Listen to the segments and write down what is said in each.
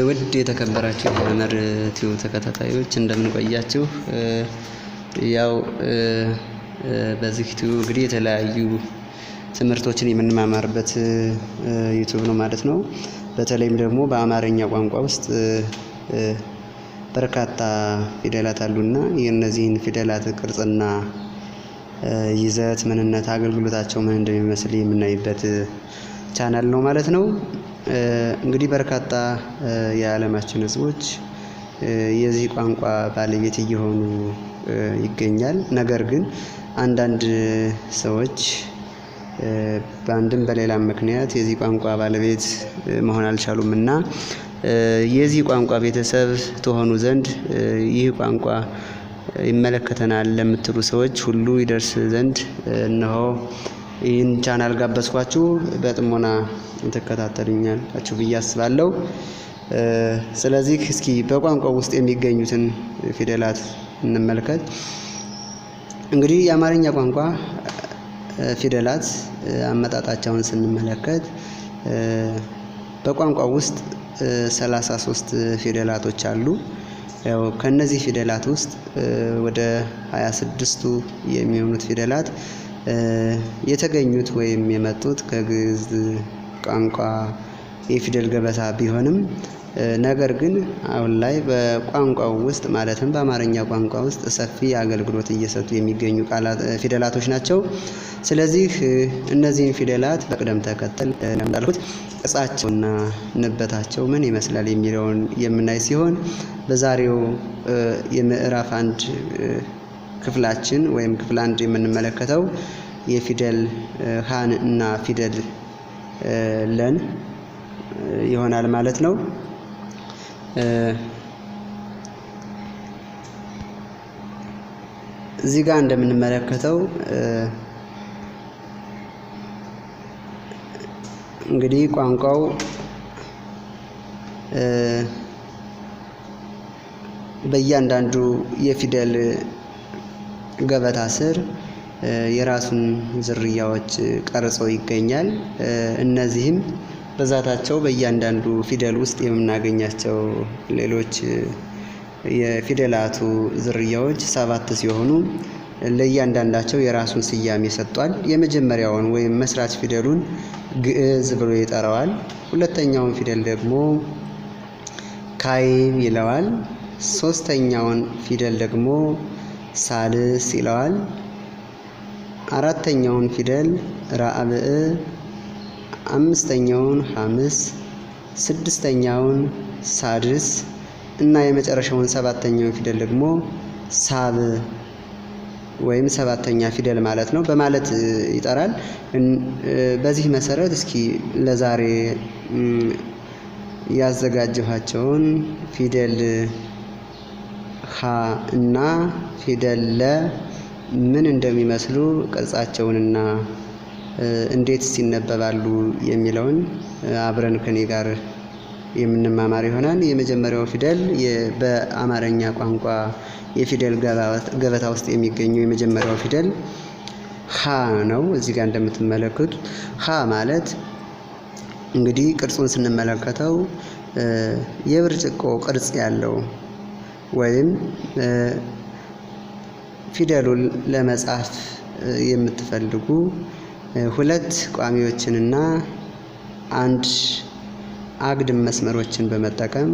ውድ የተከበራችሁ የሐመር ቲዩብ ተከታታዮች፣ እንደምን ቆያችሁ? ያው በዚህ ቲዩብ እንግዲህ የተለያዩ ትምህርቶችን የምንማማርበት ዩቲዩብ ነው ማለት ነው። በተለይም ደግሞ በአማርኛ ቋንቋ ውስጥ በርካታ ፊደላት አሉና የእነዚህን ፊደላት ቅርጽና ይዘት፣ ምንነት፣ አገልግሎታቸው ምን እንደሚመስል የምናይበት ቻናል ነው ማለት ነው። እንግዲህ በርካታ የዓለማችን ሕዝቦች የዚህ ቋንቋ ባለቤት እየሆኑ ይገኛል። ነገር ግን አንዳንድ ሰዎች በአንድም በሌላም ምክንያት የዚህ ቋንቋ ባለቤት መሆን አልቻሉም እና የዚህ ቋንቋ ቤተሰብ ትሆኑ ዘንድ፣ ይህ ቋንቋ ይመለከተናል ለምትሉ ሰዎች ሁሉ ይደርስ ዘንድ እነሆ ይህን ቻናል ጋበዝኳችሁ። በጥሞና ትከታተሉኛላችሁ ብዬ አስባለሁ። ስለዚህ እስኪ በቋንቋው ውስጥ የሚገኙትን ፊደላት እንመልከት። እንግዲህ የአማርኛ ቋንቋ ፊደላት አመጣጣቸውን ስንመለከት በቋንቋው ውስጥ 33 ፊደላቶች አሉ። ያው ከነዚህ ፊደላት ውስጥ ወደ 26ቱ የሚሆኑት ፊደላት የተገኙት ወይም የመጡት ከግዕዝ ቋንቋ የፊደል ገበታ ቢሆንም፣ ነገር ግን አሁን ላይ በቋንቋው ውስጥ፣ ማለትም በአማርኛ ቋንቋ ውስጥ ሰፊ አገልግሎት እየሰጡ የሚገኙ ቃላት ፊደላቶች ናቸው። ስለዚህ እነዚህን ፊደላት በቅደም ተከተል እንዳልኩት ቅርጻቸውና ንበታቸው ምን ይመስላል የሚለውን የምናይ ሲሆን፣ በዛሬው የምዕራፍ 1 ክፍላችን ወይም ክፍል 1 የምንመለከተው የፊደል ሀን እና ፊደል ለን ይሆናል ማለት ነው። እዚህ ጋር እንደምንመለከተው እንግዲህ ቋንቋው በእያንዳንዱ የፊደል ገበታ ስር የራሱን ዝርያዎች ቀርጾ ይገኛል። እነዚህም ብዛታቸው በእያንዳንዱ ፊደል ውስጥ የምናገኛቸው ሌሎች የፊደላቱ ዝርያዎች 7 ሲሆኑ ለእያንዳንዳቸው የራሱን ስያሜ ሰጥቷል። የመጀመሪያውን ወይም መስራች ፊደሉን ግዕዝ ብሎ ይጠራዋል። ሁለተኛውን ፊደል ደግሞ ካይብ ይለዋል። ሶስተኛውን ፊደል ደግሞ ሳልስ ይለዋል። አራተኛውን ፊደል ራብዕ፣ አምስተኛውን ሐምስ፣ ስድስተኛውን ሳድስ እና የመጨረሻውን ሰባተኛውን ፊደል ደግሞ ሳብ ወይም ሰባተኛ ፊደል ማለት ነው በማለት ይጠራል። በዚህ መሰረት እስኪ ለዛሬ ያዘጋጀኋቸውን ፊደል ሀ እና ፊደል ለ ምን እንደሚመስሉ፣ ቅርጻቸውንና እንዴትስ ይነበባሉ የሚለውን አብረን ከኔ ጋር የምንማማር ይሆናል። የመጀመሪያው ፊደል፣ በአማርኛ ቋንቋ የፊደል ገበታ ውስጥ የሚገኘው የመጀመሪያው ፊደል ሀ ነው። እዚህ ጋር እንደምትመለከቱት ሀ ማለት እንግዲህ ቅርጹን ስንመለከተው የብርጭቆ ቅርጽ ያለው ወይም ፊደሉን ለመጻፍ የምትፈልጉ ሁለት ቋሚዎችንና አንድ አግድም መስመሮችን በመጠቀም፣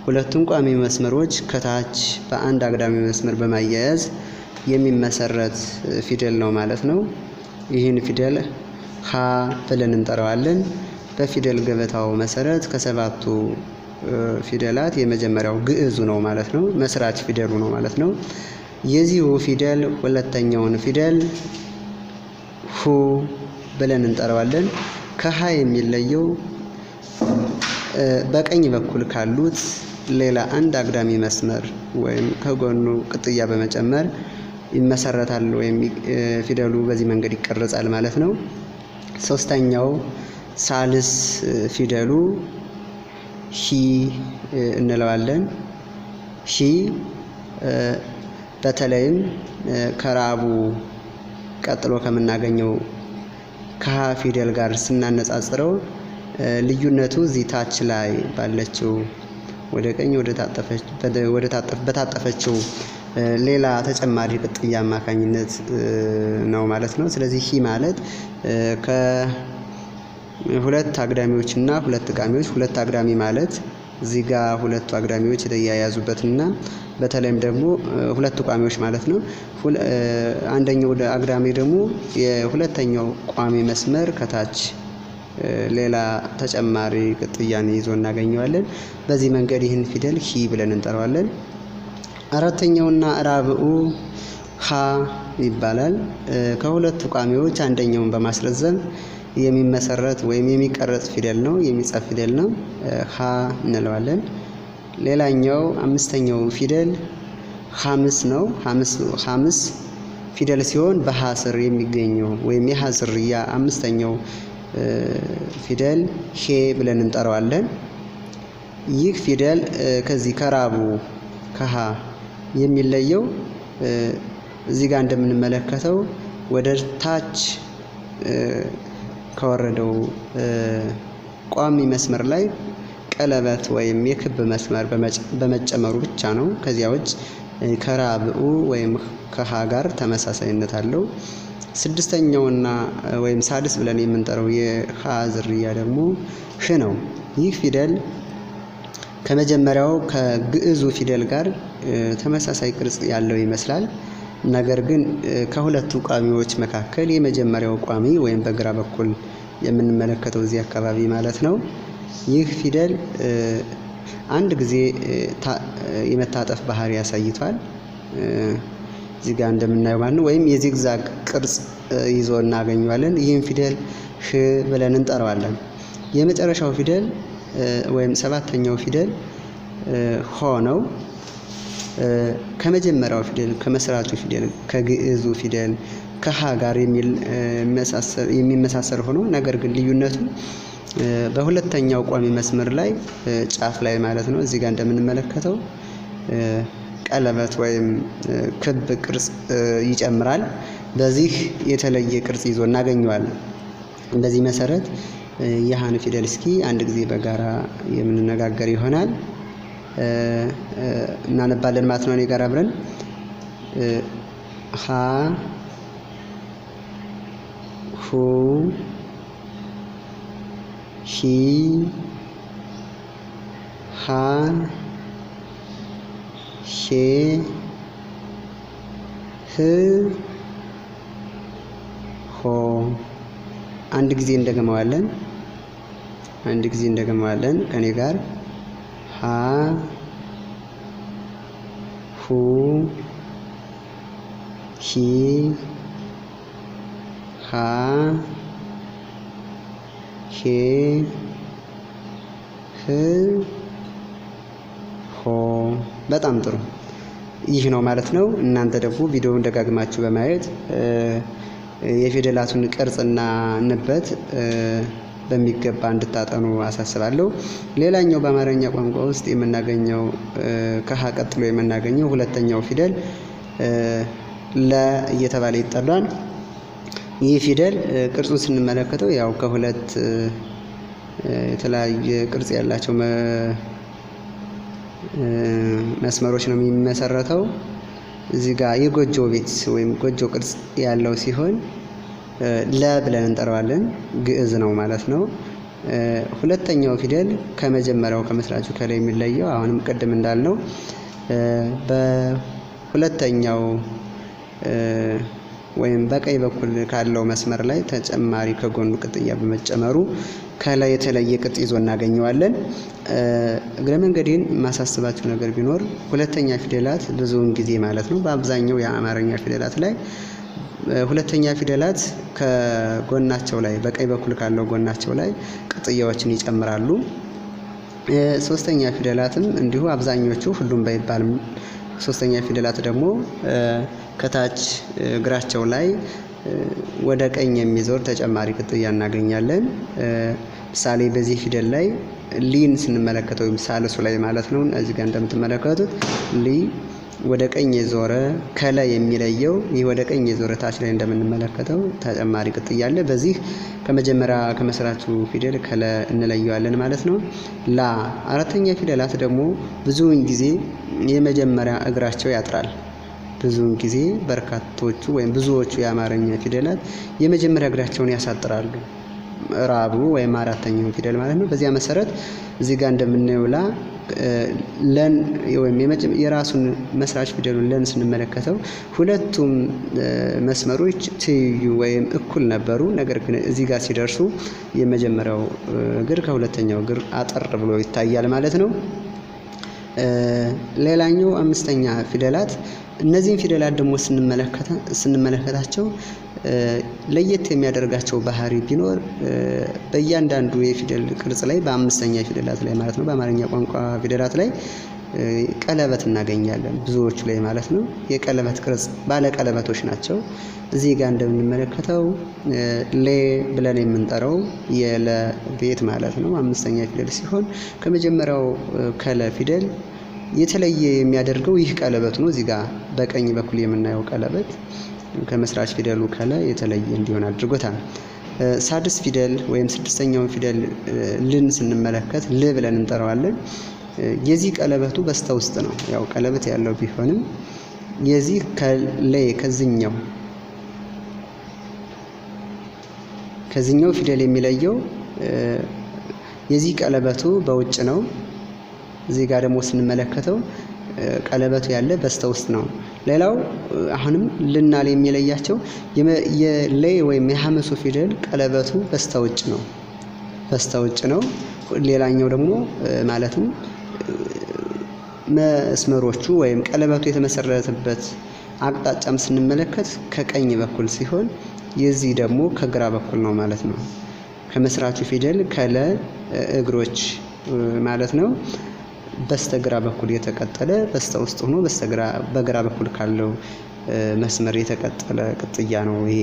ሁለቱም ቋሚ መስመሮች ከታች በአንድ አግዳሚ መስመር በማያያዝ የሚመሰረት ፊደል ነው ማለት ነው። ይህን ፊደል ሀ ብለን እንጠራዋለን። በፊደል ገበታው መሰረት ከሰባቱ ፊደላት የመጀመሪያው ግዕዙ ነው ማለት ነው። መስራች ፊደሉ ነው ማለት ነው። የዚሁ ፊደል ሁለተኛውን ፊደል ሁ ብለን እንጠራዋለን። ከሀ የሚለየው በቀኝ በኩል ካሉት ሌላ አንድ አግዳሚ መስመር ወይም ከጎኑ ቅጥያ በመጨመር ይመሰረታል ወይም ፊደሉ በዚህ መንገድ ይቀረጻል ማለት ነው። ሶስተኛው ሳልስ ፊደሉ ሂ እንለዋለን። ሂ በተለይም ከራቡ ቀጥሎ ከምናገኘው ከሀ ፊደል ጋር ስናነጻጽረው ልዩነቱ እዚህ ታች ላይ ባለችው ወደ ቀኝ ወደ በታጠፈችው ሌላ ተጨማሪ ቅጥያ አማካኝነት ነው ማለት ነው። ስለዚህ ሂ ማለት ከሁለት አግዳሚዎች እና ሁለት ቃሚዎች፣ ሁለት አግዳሚ ማለት እዚህ ጋር ሁለቱ አግዳሚዎች የተያያዙበትና በተለይም ደግሞ ሁለቱ ቋሚዎች ማለት ነው። አንደኛው አግዳሚ ደግሞ የሁለተኛው ቋሚ መስመር ከታች ሌላ ተጨማሪ ቅጥያን ይዞ እናገኘዋለን። በዚህ መንገድ ይህን ፊደል ሂ ብለን እንጠራዋለን። አራተኛውና ራብዑ ሀ ይባላል። ከሁለቱ ቋሚዎች አንደኛውን በማስረዘም የሚመሰረት ወይም የሚቀረጽ ፊደል ነው፣ የሚጻፍ ፊደል ነው። ሀ እንለዋለን። ሌላኛው አምስተኛው ፊደል ሀምስ ነው። ሀምስ ፊደል ሲሆን በሀ ስር የሚገኘው ወይም የሀ ዝርያ አምስተኛው ፊደል ሄ ብለን እንጠራዋለን። ይህ ፊደል ከዚህ ከራቡ ከሀ የሚለየው እዚህ ጋር እንደምንመለከተው ወደ ታች ከወረደው ቋሚ መስመር ላይ ቀለበት ወይም የክብ መስመር በመጨመሩ ብቻ ነው። ከዚያ ውጭ ከራብዑ ወይም ከሀ ጋር ተመሳሳይነት አለው። ስድስተኛውና ወይም ሳድስ ብለን የምንጠራው የሀ ዝርያ ደግሞ ህ ነው። ይህ ፊደል ከመጀመሪያው ከግዕዙ ፊደል ጋር ተመሳሳይ ቅርጽ ያለው ይመስላል። ነገር ግን ከሁለቱ ቋሚዎች መካከል የመጀመሪያው ቋሚ ወይም በግራ በኩል የምንመለከተው እዚህ አካባቢ ማለት ነው። ይህ ፊደል አንድ ጊዜ የመታጠፍ ባህሪ ያሳይቷል። እዚህ ጋር እንደምናየው ማለት ነው። ወይም የዚግዛግ ቅርጽ ይዞ እናገኘዋለን። ይህን ፊደል ህ ብለን እንጠራዋለን። የመጨረሻው ፊደል ወይም ሰባተኛው ፊደል ሆ ነው። ከመጀመሪያው ፊደል ከመስራቹ ፊደል ከግዕዙ ፊደል ከሀ ጋር የሚመሳሰል ሆኖ ነገር ግን ልዩነቱ በሁለተኛው ቋሚ መስመር ላይ ጫፍ ላይ ማለት ነው። እዚህ ጋር እንደምንመለከተው ቀለበት ወይም ክብ ቅርጽ ይጨምራል። በዚህ የተለየ ቅርጽ ይዞ እናገኘዋለን። በዚህ መሰረት የሀን ፊደል እስኪ አንድ ጊዜ በጋራ የምንነጋገር ይሆናል። እናነባለን ማለት ነው። እኔ ጋር አብረን ሀ ሁ ሂ ሃ ሄ ህ ሆ። አንድ ጊዜ እንደገመዋለን። አንድ ጊዜ እንደገመዋለን ከኔ ጋር ሀ ሁ ሂ ሃ ሄ ህ ሆ። በጣም ጥሩ። ይህ ነው ማለት ነው። እናንተ ደግሞ ቪዲዮውን ደጋግማችሁ በማየት የፊደላቱን ቅርጽና ንበት በሚገባ እንድታጠኑ አሳስባለሁ። ሌላኛው በአማርኛ ቋንቋ ውስጥ የምናገኘው ከሀ ቀጥሎ የምናገኘው ሁለተኛው ፊደል ለ እየተባለ ይጠራል። ይህ ፊደል ቅርጹን ስንመለከተው ያው ከሁለት የተለያየ ቅርጽ ያላቸው መስመሮች ነው የሚመሰረተው። እዚህ ጋር የጎጆ ቤት ወይም ጎጆ ቅርጽ ያለው ሲሆን ለ ብለን እንጠራዋለን። ግዕዝ ነው ማለት ነው። ሁለተኛው ፊደል ከመጀመሪያው ከመስራቹ ከላይ የሚለየው አሁንም ቅድም እንዳልነው በሁለተኛው ወይም በቀኝ በኩል ካለው መስመር ላይ ተጨማሪ ከጎኑ ቅጥያ በመጨመሩ ከላይ የተለየ ቅርጽ ይዞ እናገኘዋለን። እግረ መንገዴን የማሳስባችሁ ነገር ቢኖር ሁለተኛ ፊደላት ብዙውን ጊዜ ማለት ነው በአብዛኛው የአማርኛ ፊደላት ላይ ሁለተኛ ፊደላት ከጎናቸው ላይ በቀኝ በኩል ካለው ጎናቸው ላይ ቅጥያዎችን ይጨምራሉ። ሶስተኛ ፊደላትም እንዲሁ አብዛኞቹ ሁሉም ባይባልም ሶስተኛ ፊደላት ደግሞ ከታች እግራቸው ላይ ወደ ቀኝ የሚዞር ተጨማሪ ቅጥያ እናገኛለን። ምሳሌ በዚህ ፊደል ላይ ሊን ስንመለከተው ወይም ሳልሱ ላይ ማለት ነው። እዚህ ጋር እንደምትመለከቱት ሊ ወደ ቀኝ የዞረ ከለ የሚለየው ይህ ወደ ቀኝ የዞረ ታች ላይ እንደምንመለከተው ተጨማሪ ቅጥያ አለ። በዚህ ከመጀመሪያ ከመስራቹ ፊደል ከለ እንለየዋለን ማለት ነው። ላ አራተኛ ፊደላት ደግሞ ብዙውን ጊዜ የመጀመሪያ እግራቸው ያጥራል። ብዙውን ጊዜ በርካቶቹ ወይም ብዙዎቹ የአማርኛ ፊደላት የመጀመሪያ እግራቸውን ያሳጥራሉ። ራቡ ወይም አራተኛው ፊደል ማለት ነው። በዚያ መሰረት እዚህ ጋር እንደምናየው ላ ለን ወይም የራሱን መስራች ፊደሉን ለን ስንመለከተው ሁለቱም መስመሮች ትይዩ ወይም እኩል ነበሩ። ነገር ግን እዚህ ጋር ሲደርሱ የመጀመሪያው እግር ከሁለተኛው እግር አጠር ብሎ ይታያል ማለት ነው። ሌላኛው አምስተኛ ፊደላት፣ እነዚህን ፊደላት ደግሞ ስንመለከታቸው ለየት የሚያደርጋቸው ባህሪ ቢኖር በእያንዳንዱ የፊደል ቅርጽ ላይ፣ በአምስተኛ ፊደላት ላይ ማለት ነው፣ በአማርኛ ቋንቋ ፊደላት ላይ ቀለበት እናገኛለን። ብዙዎቹ ላይ ማለት ነው። የቀለበት ቅርጽ ባለ ቀለበቶች ናቸው። እዚህ ጋር እንደምንመለከተው ሌ ብለን የምንጠራው የለ ቤት ማለት ነው፣ አምስተኛ ፊደል ሲሆን ከመጀመሪያው ከለ ፊደል የተለየ የሚያደርገው ይህ ቀለበቱ ነው። እዚህ ጋር በቀኝ በኩል የምናየው ቀለበት ከመስራች ፊደሉ ከለ የተለየ እንዲሆን አድርጎታል። ሳድስ ፊደል ወይም ስድስተኛውን ፊደል ልን ስንመለከት ል ብለን እንጠራዋለን። የዚህ ቀለበቱ በስተ ውስጥ ነው። ያው ቀለበት ያለው ቢሆንም የዚህ ከለ ከዚህኛው ፊደል የሚለየው የዚህ ቀለበቱ በውጭ ነው። እዚህ ጋር ደግሞ ስንመለከተው ቀለበቱ ያለ በስተ ውስጥ ነው። ሌላው አሁንም ልናል የሚለያቸው የሌ ወይም የሐመሱ ፊደል ቀለበቱ በስተ ውጭ ነው፣ በስተ ውጭ ነው። ሌላኛው ደግሞ ማለትም መስመሮቹ ወይም ቀለበቱ የተመሰረተበት አቅጣጫም ስንመለከት ከቀኝ በኩል ሲሆን የዚህ ደግሞ ከግራ በኩል ነው ማለት ነው። ከመስራቹ ፊደል ከለ እግሮች ማለት ነው በስተግራ በኩል የተቀጠለ፣ በስተ ውስጥ ሆኖ በስተግራ በግራ በኩል ካለው መስመር የተቀጠለ ቅጥያ ነው ይሄ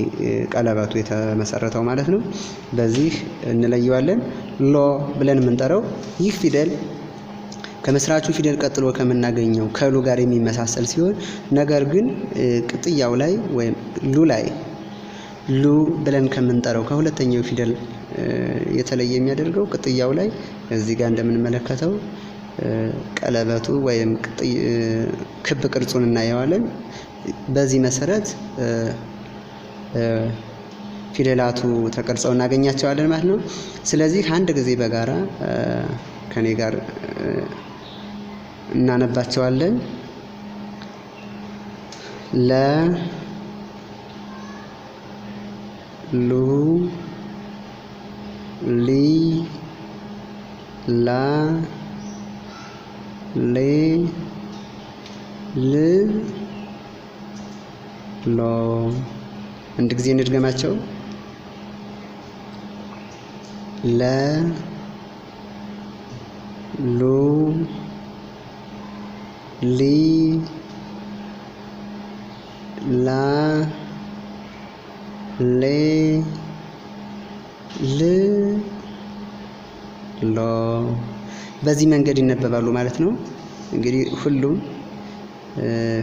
ቀለበቱ የተመሰረተው ማለት ነው። በዚህ እንለየዋለን። ሎ ብለን የምንጠራው ይህ ፊደል ከመስራቹ ፊደል ቀጥሎ ከምናገኘው ከሉ ጋር የሚመሳሰል ሲሆን ነገር ግን ቅጥያው ላይ ወይም ሉ ላይ ሉ ብለን ከምንጠራው ከሁለተኛው ፊደል የተለየ የሚያደርገው ቅጥያው ላይ እዚህ ጋር እንደምንመለከተው ቀለበቱ ወይም ክብ ቅርጹን እናየዋለን። በዚህ መሰረት ፊደላቱ ተቀርጸው እናገኛቸዋለን ማለት ነው። ስለዚህ አንድ ጊዜ በጋራ ከኔ ጋር እናነባቸዋለን። ለ፣ ሉ፣ ሊ፣ ላ፣ ሌ፣ ል፣ ሎ። አንድ ጊዜ እንድገማቸው። ለ፣ ሉ፣ ሊ፣ ላ፣ ሌ፣ ል፣ ሎ። በዚህ መንገድ ይነበባሉ ማለት ነው። እንግዲህ ሁሉም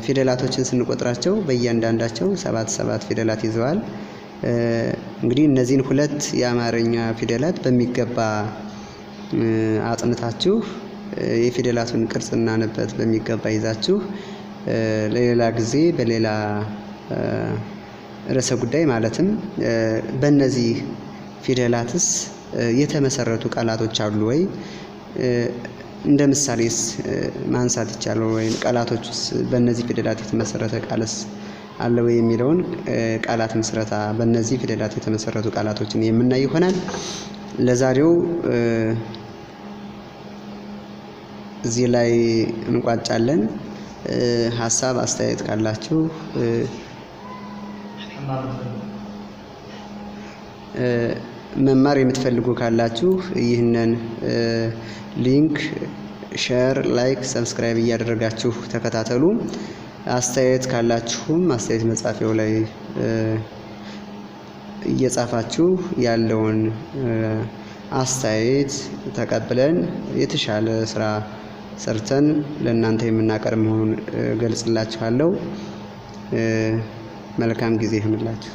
ፊደላቶችን ስንቆጥራቸው በእያንዳንዳቸው ሰባት ሰባት ፊደላት ይዘዋል። እንግዲህ እነዚህን ሁለት የአማርኛ ፊደላት በሚገባ አጥንታችሁ፣ የፊደላቱን ቅርጽና ንበት በሚገባ ይዛችሁ፣ ለሌላ ጊዜ በሌላ ርዕሰ ጉዳይ ማለትም በእነዚህ ፊደላትስ የተመሰረቱ ቃላቶች አሉ ወይ? እንደ ምሳሌስ ማንሳት ይቻላል ወይ? ቃላቶችስ በእነዚህ ፊደላት የተመሰረተ ቃልስ አለ ወይ የሚለውን ቃላት ምስረታ፣ በእነዚህ ፊደላት የተመሰረቱ ቃላቶችን የምናይ ይሆናል። ለዛሬው እዚህ ላይ እንቋጫለን። ሀሳብ አስተያየት ካላችሁ፣ መማር የምትፈልጉ ካላችሁ ይህንን link share፣ like፣ subscribe እያደረጋችሁ ተከታተሉ። አስተያየት ካላችሁም አስተያየት መጻፊያው ላይ እየጻፋችሁ ያለውን አስተያየት ተቀብለን የተሻለ ስራ ሰርተን ለእናንተ የምናቀርብ መሆኑን ገልጽላችኋለሁ። መልካም ጊዜ ይሁንላችሁ።